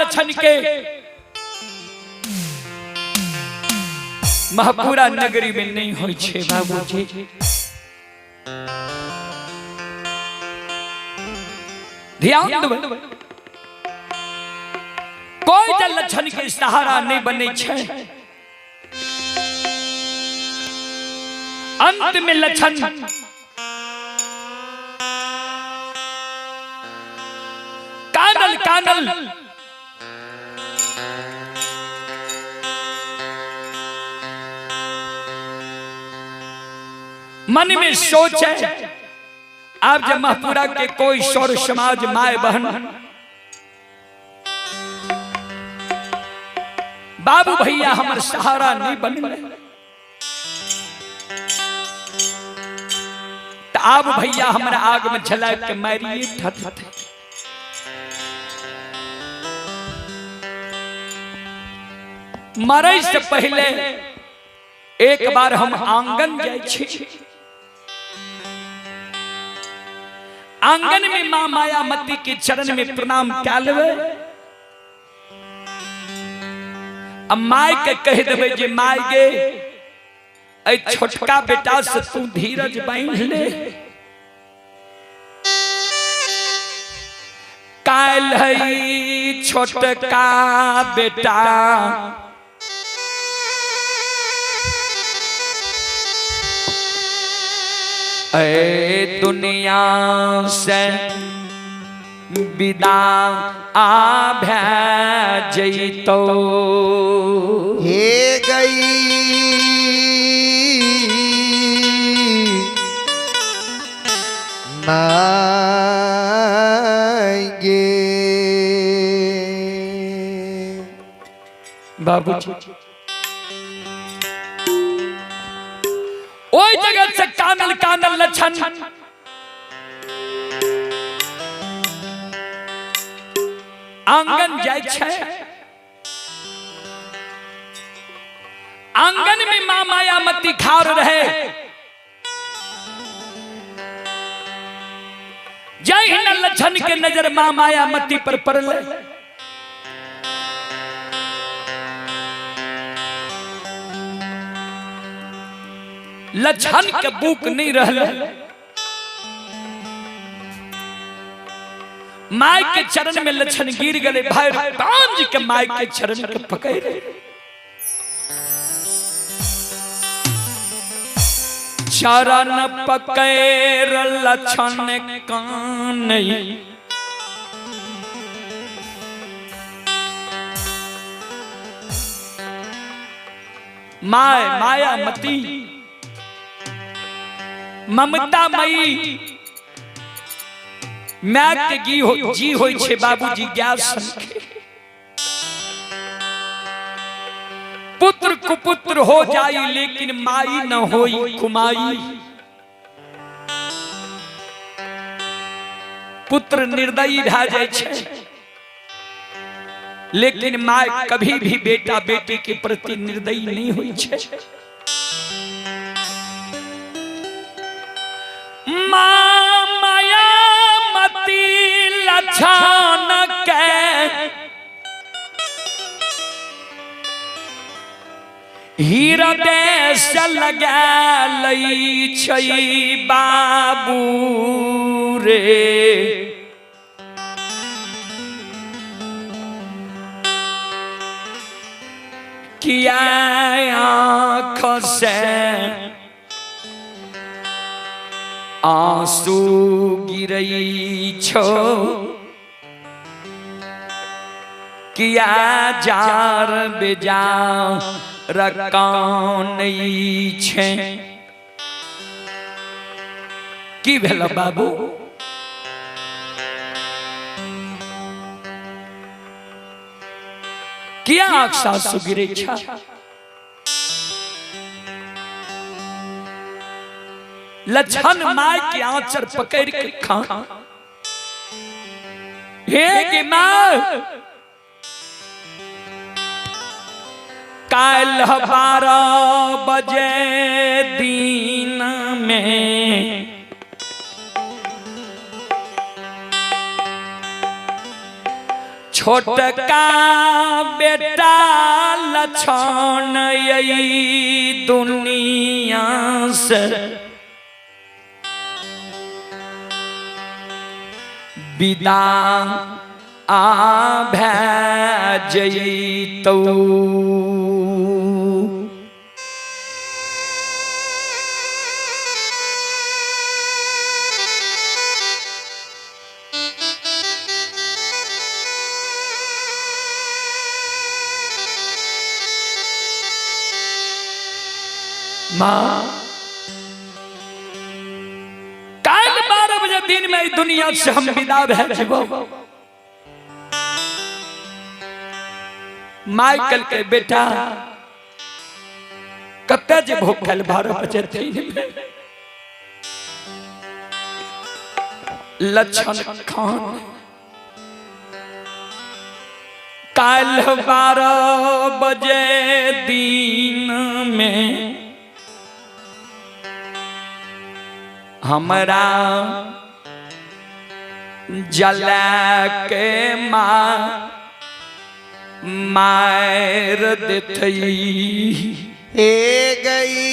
लछन के महपुरा नगरी में नहीं होई छे बाबूजी। ध्यान देबै, कोई जल लछन के सहारा नहीं बने छे। अंत में लछन कानल कानल मन में सोचे, आप जब महपुरा के कोई सौर समाज my बहन बाबू भैया हमर सहारा नहीं बनले, तो आब भैया हमरा आग में झला के मारिए ठत। मरे से पहले एक बार हम आंगन जाय छी। आंगन में मां मायामती के चरण में प्रणाम कए लेबै। अब my के कह देबै जे my गे, ऐ छोटका बेटा से तू धीरज बांध ले, काल है छोटका बेटा ऐ दुनिया से विदा आ भै जइतो। हे गई मांगे बाबूजी ओई जगह से कानल कानल लछन आंगन जाय छै। आंगन में मां मायामती खार रहे। जय लछन के नजर मां मायामती पर पड़ले, लछन के बुक नहीं रहले। My के चरण में लछन गिर गए, भाई राम के my के चरण के पकड़ चरण पकड़ लछन कान my Mayamati Mamta मई my के गी हो जी होई छे बाबूजी ज्ञान पुत्र कुपुत्र हो जाई लेकिन माई न होई कुमाई। पुत्र निर्दयी भा जाय छे लेकिन my कभी भी बेटा बेटी के प्रति निर्दयी नहीं हुई छे। मां मायामती लछन के हृदय से लगा लई छै बाबू रे। किया आँख से आंसू गिरई छो, किया जार बेजा रकानई छे। की भेल बाबू? किया आँख से आंसू गिरे छा? लछन my के आंचर पकड़ के खा, हे गे माँ काल 12 बजे दिन में छोटका बेटा लछन यही दुनिया से विदा आ भै जइतौ। माँ काल 12 बजे दिन में दुनिया से हम विदा भै जेबो। माइकल के बेटा कते जेबो कल 12 बजे दिन में? लक्षण खान काल 12 बजे दिन में हमरा जला के माँ मार देतई। हे गई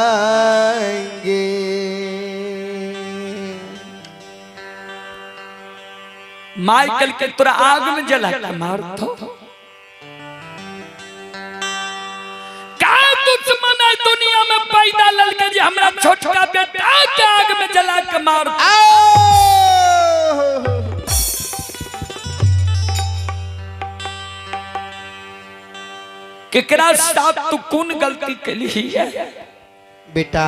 मांगे माइकल के तोरा आग में जला के मार दो। का दुश्मन है दुनिया में पैदा ललके जे हमरा छोटका बेटा के आग में जला के मार दो। केकरा साथ तू कौन गलती केली है बेटा?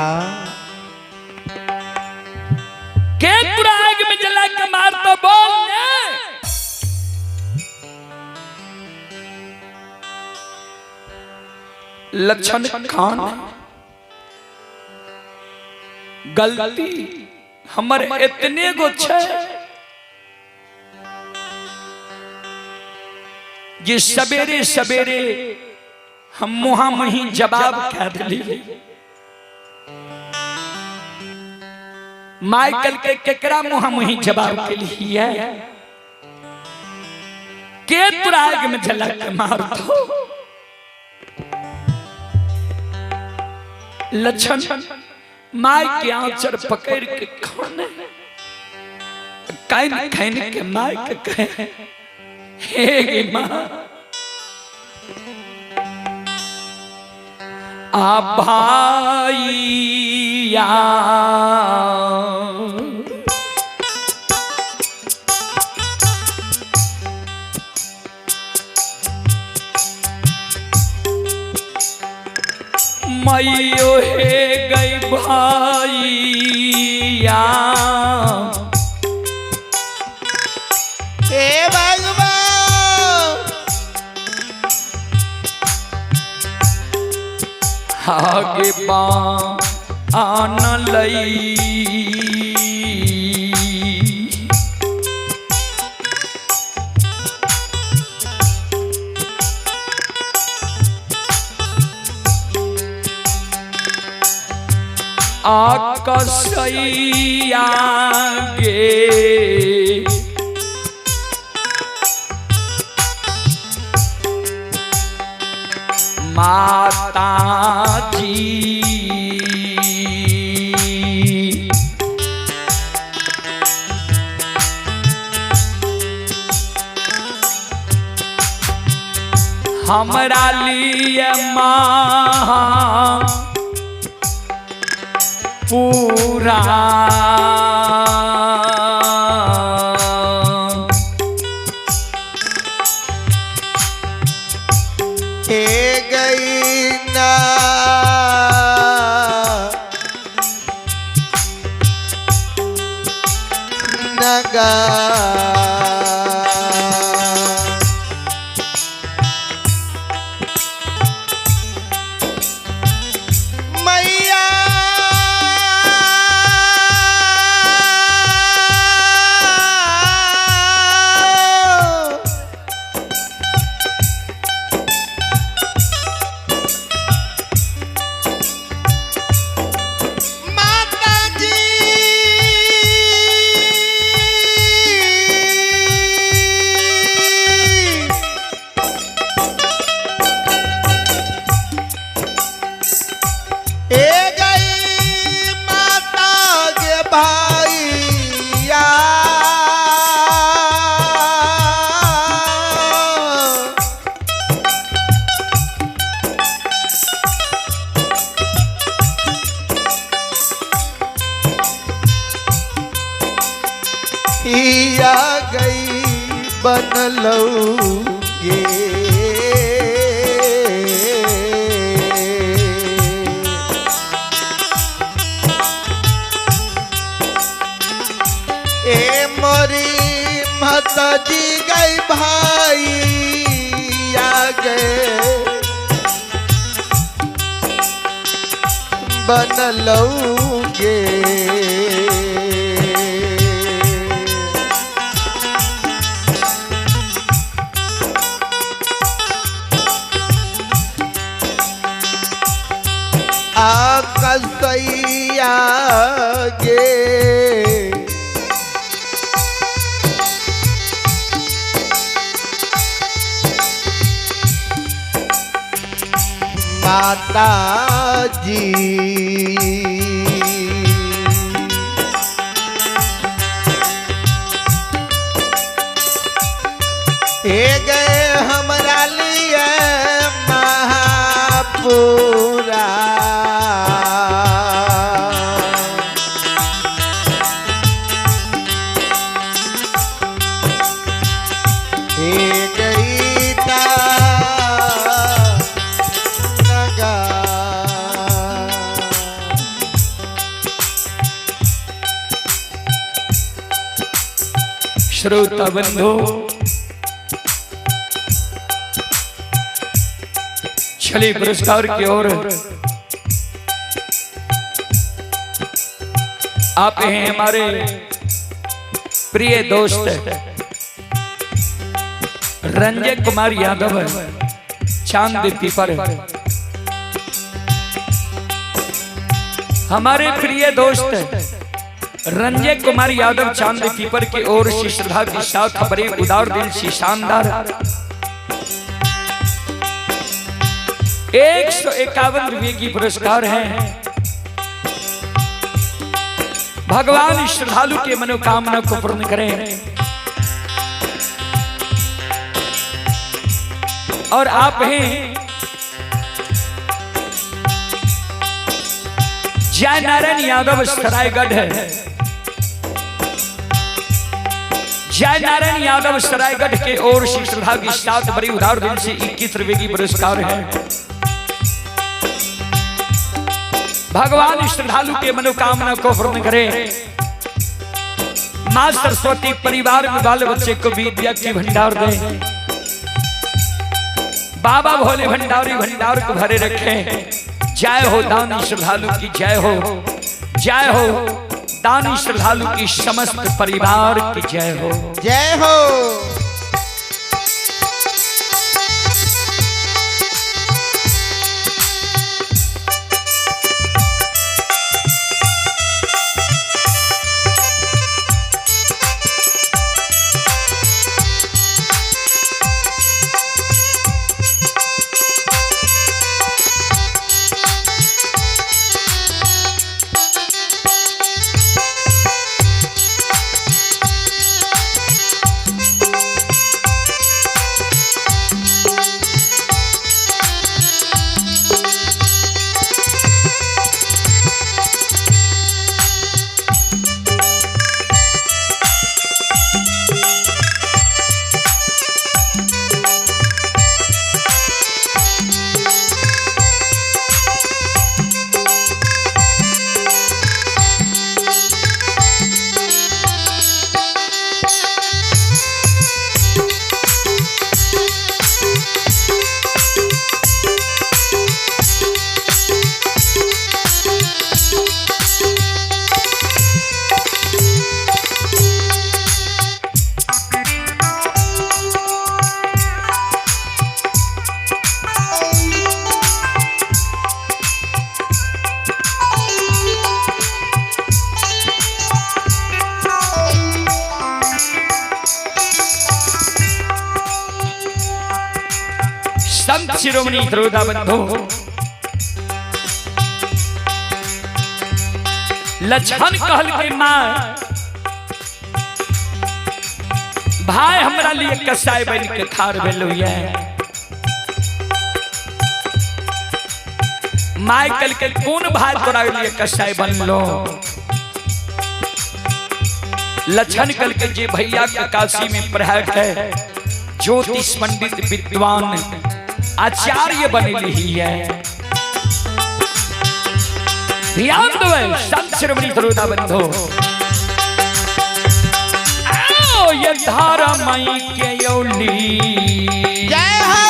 के तोरा आग में जला के मार तो बोल ने। लक्षण खान गलती हमर इतने गो छे जे सवेरे सवेरे हम मुहा मुही जवाब कह दिली। माइकल के केकरा मुहा मुही जवाब के लिए के तोरा आग में जला के मार दो। लक्षण माय के आंचर पकड़ के खाने can खैन के माय के कहे, हे गे माँ आ भाईया मैयो हे गई भाईया हे भगवान आगे आन लई आकसैया गे माता जी हमरा लिए माँ पूरा हे गई ना नगा मैया बनलौगे। ए मोरी माता जी गई भाई आगे बनलौगे। आकसैया गे माता जी हे गए हमरा लिए महापुरा। हे गई ता नगा। श्रोता बंधु, चलिए पुरस्कार की ओर आप हैं हमारे प्रिय दोस्त रंजय कुमार यादव, चांद पीपर। हमारे प्रिय दोस्त रंजय कुमार यादव चांद पीपर की ओर से श्रद्धा के साथ बड़े उदार दिल से शानदार 151 रुपये की पुरस्कार है। भगवान श्रद्धालु के मनोकामना को पूर्ण करें। और आप हैं जय नारायण यादव सरायगढ़ है। जय नारायण यादव सरायगढ़ के ओर से श्रद्धा के साथ बड़ी उदार दिल से 21 रुपए की पुरस्कार है। भगवान श्रद्धालु के मनोकामना को पूर्ण करे। मां सरस्वती परिवार में बाल बच्चे को विद्या की भंडार दे। बाबा भोले भंडारी भंडार को भरे रखे। जय हो दानी श्रद्धालु की जय हो, जय हो दानी श्रद्धालु की समस्त परिवार की जय हो, जय हो। संत शिरोमणि श्रोता बंधु, लक्ष्मण कहल के मां भाई हमरा लिए कसाई बन के खार भेलो ये। My कल के कौन भाई तोरा लिए कसाई बनलो? लक्षण कल के जे भैया के काशी में पढ़ाक है, ज्योतिष पंडित विद्वान आचार्य बनेली ही है। ध्यान दो संत श्रोमणी श्रोता बंधो, आओ ये धारा मई के यौली। जय हो।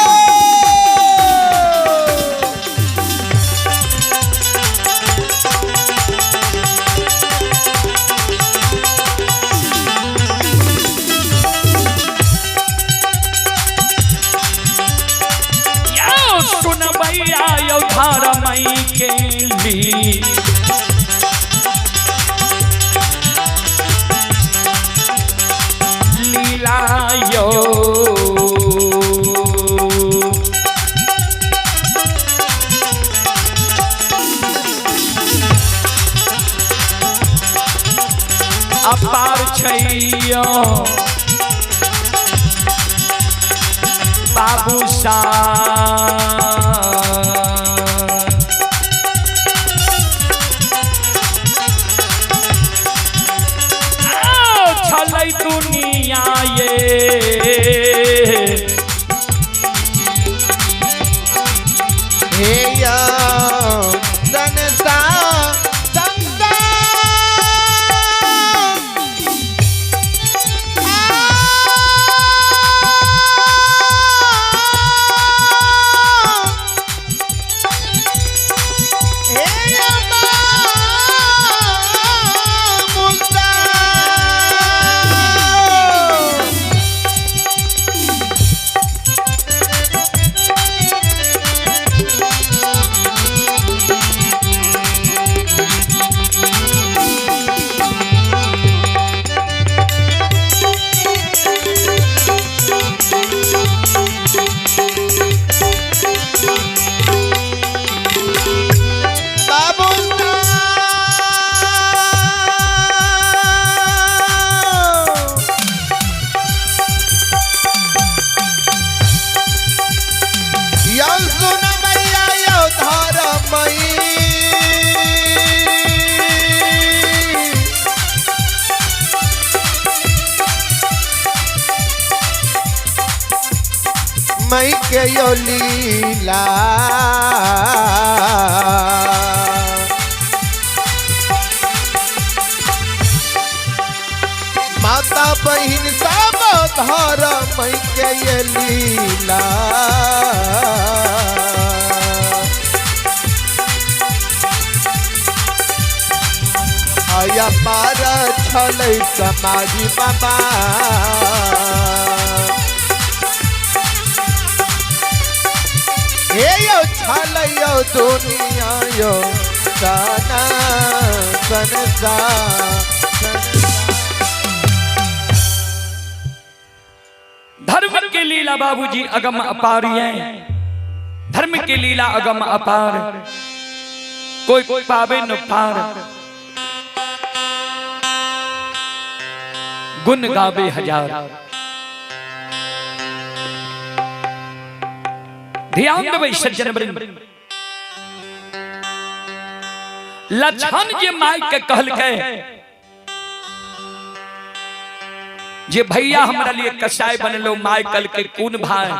यो सुन भैया यो धारा मई के ली। लीला यो अपार छैयो बाबू सा। छलै दुनिया ये हे यो संसार संसार हे यो मुस्ता। बाबू यौ सुन मैया यौ धरमई, मई के यो लीला। माता बहिन सब धर्म के ये लीला। आया पार छलै समाजी बाबा। हे यो छलै यो दुनिया यो सना संसार। धर्म के लीला बाबूजी अगम अपार है। धर्म के लीला अगम अपार, कोई कोई पावे न पार। गुण गावे हजार। ध्यान देबै सज्जन वृंद, लक्षण जे माई के कहलकै जे भैया हमरा लिए कसाई बनलो, my कल के कोन भाई।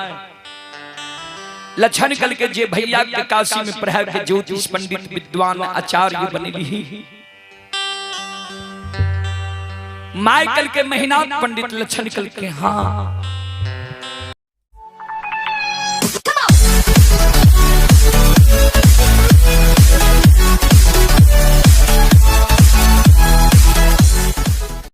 लक्षण कल के जे भैया के काशी में पढ़ा के ज्योतिष पंडित विद्वान आचार्य बनेली। My कल के महीनाथ पंडित लक्षण कल के हाँ।